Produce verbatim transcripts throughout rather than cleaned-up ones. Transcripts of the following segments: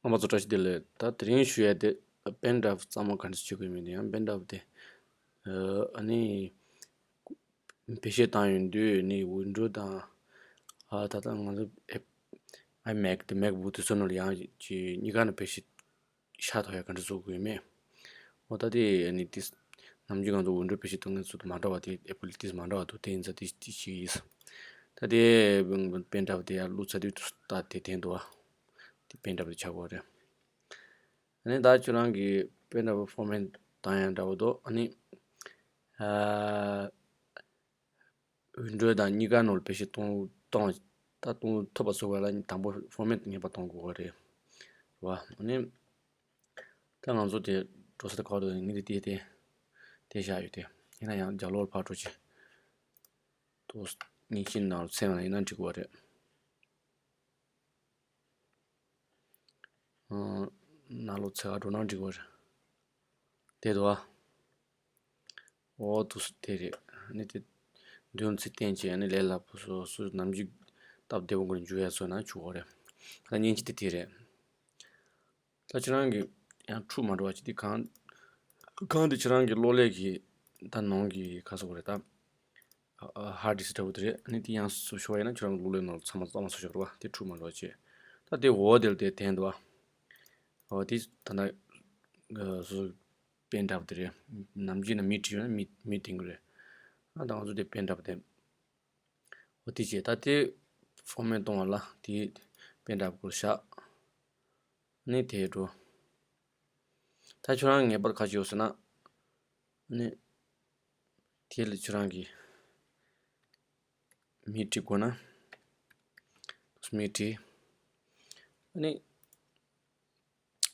རྣམ་པ་ཚོ་བཀྲ་ཤིས་བདེ་ལེགས། ད་དེ་རིང་ཞུ་ཡ་དེ་པེན་ཌ་རའེབ་གཙང་མ་ག་འདྲ་བྱེད་དགོས་མིན་དེ། ཡང་པེན་ཌ་རའེབ་དེ་ཨ་ནི་བེད་སྤྱོད་བཏང་ཡོང་དུས་ནི་ཝིན་ཌོ་དང་ཨ་ད་ལྟ་ང་ཚོ་ཨེ་ཨའི་མེག་དེ་མེག་བུག་དེ་ཚོ་ནང་ལ་ཡང་ཅི་གཉིས་ཀ་ནས་བེད་སྤྱོད་ཤར་ཐུབ་ཡ་ག་འདྲ་བཟོ་དགོས་མེད། འོ་ད་དེ་ནི་དེ་ནམ་རྒྱུན་ང་ཚོ་ཝིན་ཌོ་བེད་སྤྱོད་གཏོང་མཁན་ཚོ་དང་མ་འདྲ་བ་དེ། ཨེ་པལ་དེ་མ་འདྲ་བ་འདུག་དེ་ཡིན་ཙང་དེ་དེ་ཞིག་ཡིན། ད་དེ་པེན་ཌ་རའེབ་དེ་ཡར་བླུགས་ཚར་དུས་ད་དེ་བསྟན་འདུག་བ། དེ་པེན་ཌ་རའེབ་དེ་ཆགས་ཀྱི་ཡོད་རེད། ཨ་ནི་ད་ཁྱོད་རང་གི་པེན་ཌ་རའེབ་ཕོར་མེཊ་བཏང་ཡ་འདྲ་བོ་འདུག་ཨ་ནི་ཨ་ཝིན་ཌོ་དང་གཉིས་ཀ་ནང་ལ་བེད་སྤྱོད་གཏོང་གཏོང་ད་གཏོང་ཐུབ་པ་བཟོ་དགོས་ལ། དང་པོ་ཕོར་མེཊ་ངེས་པར་གཏོང་དགོས་པ་རེད་བ། ཨ་ནི་ད་ང་ཚོ་དེ་འགྲོ་ས་དེ་ག་བ་འདུག་ངས་དེ་དེ་དེ་དེ་བཞག་ཡོད་དེ། ཡིན་ན་ཡང་རྒྱབ་ལོགས་ལ་ཕར་འགྲོ་ཅིག་ཏོག་ཙམ་མཉེན་ཆས་ནང་ལ་ཚུད་པ་ཡིན་ན་འགྲིག་གི་རེད། ཨང་། ནང་ལོགས་ཚུད་ག་འགྲོ་ན་འགྲིག་གི་རེད། དེ་འདུག་ཨ། འོ་འདུག་སེ་དེ་རེད། ཨ་ནི་དེ་མདུན་ཚུར་བསྟན་བྱས། ཨ་ནི་ལས་སླ་པོ་བཟོ། སུ་ནམ་རྒྱུན་སྟབས་བདེ་པོ་སྒོ་ནས་འཇུག་ཡ་བཟོ་ན་ཆོག་གི་རེད། ད་མཉེན་ཆས་དེ་དེ་རེད། ད་ཁྱེད་རང་གི་ཡང་འཁྲུག་མ་འགྲོ་བ་ཅིག་དེ་གང་གང་དེ་ཁྱེད་རང་གི་གློག་ཀླད་ཀྱི་ད་ནང་གི་ག་ཟེར་དགོས་རེད་ད། ཧར་ཌིསྐ་འདྲ་བོ་དེ་རེད། ཨ་ནི་དེ་ཡང་སུ་ཤོར་བ་ཡིན་ན་ཁྱོད་རང་གི་གློག་ཀླད་ནང་ཚང་མ་གཙང་མ་བཟོ་ཆོག་རེད་བ། དེ་འཁྲུག་མ་འགྲོ་བ་བྱས། ད་དེ་འོག་དེ་ལ་དེ་བསྟན་འདུག་བ། འོ་དེ་ད་ལྟ་སོ་སོ་པེན་ཌ་རའེབ་དེ་རེད། ནམ་རྒྱུན་ན་མི་བྲིས་ཡོད་ན་མི་མི་བསྟན་གི་རེད། ཨ་ད་ང་ཚོ་དེ་པེན་ཌ་རའེབ་དེ་འོ་དེ་བྱས། ད་དེ་ཕོར་མེཊ་གཏོང་བ་ལ་དེ་པེན་ཌ་རའེབ་སྐོར་བཞག་ནི་དེ་འགྲོ། ད་ཁྱོད་རང་ངེས་པར་ག་བྱེད་དགོས་ཟེར་ན། ནི་དེ་ལ་ཁྱོད་རང་གིས་མི་བྲིས་དགོས་ན་མི་བྲིས། ནི་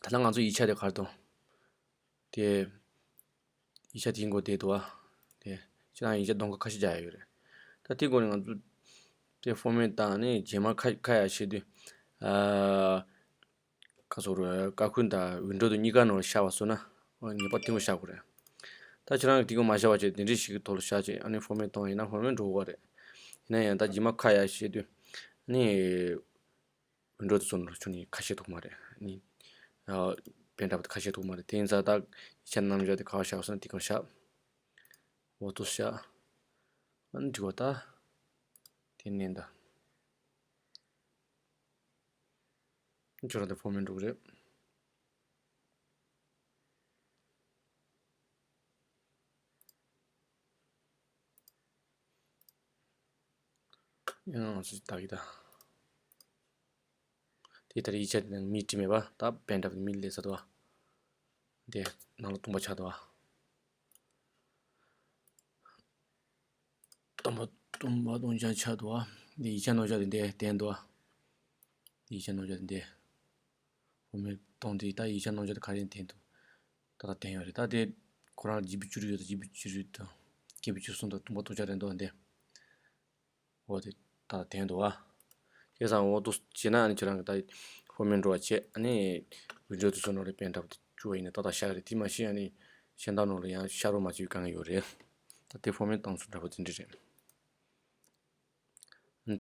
ད་ལྟ་ང་ཚོ་ཡིག་ཆ་དེ་གར་དང་དེ་ཡིག་ཆ་དེའི་མགོ་དེ་འདུག་བ། དེ་ཁྱེད་རང་ཡིག་ཆ་གདོང་ཁ་ཁ་ཤས་རྒྱག་ཡ་ཡོད་རེད། ད་དེའི་མགོ་ནས་ང་ཚོ་དེ་ཕོར་མེཊ་བཏང་ནས་རྗེས་མ་ཁ་ཁ་ཡ་བྱེད་དུས། ཨ། ཁ་སོ་རུ་ཀ་ཁུན་དང་ཝིན་ཌོ་དེ་གཉིས་ཀ་ནང་ལ་ཤར་བ་བཟོ་ན། ཨོ་ངེས་པར་དེ་མོ་བཞག་དགོས་རེད། ད་ཁྱེད་རང་གིས་དེ་མོ་མ་བཞག་པ་བྱས། དེ་འདྲ་ཞིག་གི་ཐོག་ལ་བཞག་བྱས། ཨ་ནི་ཕོར་མེཊ་གཏོང་ཡིན་ན་ཕོར་མེཊ་འགྲོ་གི་རེད། ཡིན་ན་ཡང་ད་རྗེས་མ་ཁ་ཡ་བྱེད་དུས་ནི་ཝིན་ཌོ་དེ་ཚོ་ནང་ལ་ཁྱོན་ནས་ཁ་ཕྱེ་ཐུབ་མ་རེད། ནི་ཨ་པེན་ཌ་རའེབ་དེ་ཁ་ཕྱེ་ཐུབ་མ་རེད། དེ་ཡིན་ཙང་ད་ཡིག་ཆ་རྣམ་གཞག་དེ་ག་བ་བཞག་ཟེར་ན་དེ་ག་བཞག་འོ་འདུག་སེ་བཞག་ཨ་ནི་འགྲིག་པ། ད་དེ་མནན་ད། ཁྱོད་རང་དེ་ཕོར་མེཊ་འགྲོ་གི་རེད། ཡང་ང་ཚོས་ལྟ་གི་ད། དེ་ལྟར་ཡིག་ཆ་དེ་ནང་མི་བྲིས་མེད་པ། ད་པེན་ཌ་རའེབ་མི་སླེབས་ཚར་འདུག་བ། དེ་ནང་ལ་སྟོང་པ་ཆགས་འདུག་བ། སྟོང་པ་སྟོང་པ་སྟོང་རྐྱང་ཆགས་འདུག་བ། འདི་ཡིག་ཆ་རྣམ་གཞག་དེ་འདི་བསྟན་འདུག་བ། འདི་ཡིག་ཆ་རྣམ་གཞག་དེ་འདི། ཕོར་མེཊ་གཏོང་དུས་ད་ཡིག་ཆ་རྣམ་གཞག་དེ་ག་རེ་བསྟན་འདུག་ད་ལྟ་བསྟན་ཡོད་རེད། ད་དེ་ཁོ་རང་ལ་ཇི་བི་བཅུ་དྲུག་ཡོད་ད། ཇི་བི་བཅུ་དྲུག་དང་ཀེ་བི་བཅུ་གསུམ་དང་སྟོང་པ་སྟོང་རྐྱང་རེད་འདུག་བ་འདི། འོ་དེ་ད་ལྟ་བསྟན་འདུག་བ། བྱས་ཙང་འོ་འདུག་སེ་བྱས་ན་ཨ་ནི་ཁྱེད་རང་གི་ད་ཕོར་མེཊ་འགྲོ་བ་བྱས། ཨ་ནི་ཝིན་ཌོ་དེ་ཚོ་ནང་ལ་པེན་ཌ་རའེབ་དེ་བཅུག་པ་ཡིན་ན་ཏག་ཏག་ཤར་གི་རེད། དེ་མ་གཞི་ཨ་ནི་གཞན་དག་ནང་ལ་ཡང་ཤར་རོགས་མ་བྱེད་པའི་དཀའ་ངལ་ཡོད་རེད། ད་དེ་ཕོར་མེཊ་བཏང་ཚུལ་འདྲ་པོ་དེ་འདྲ་རེད།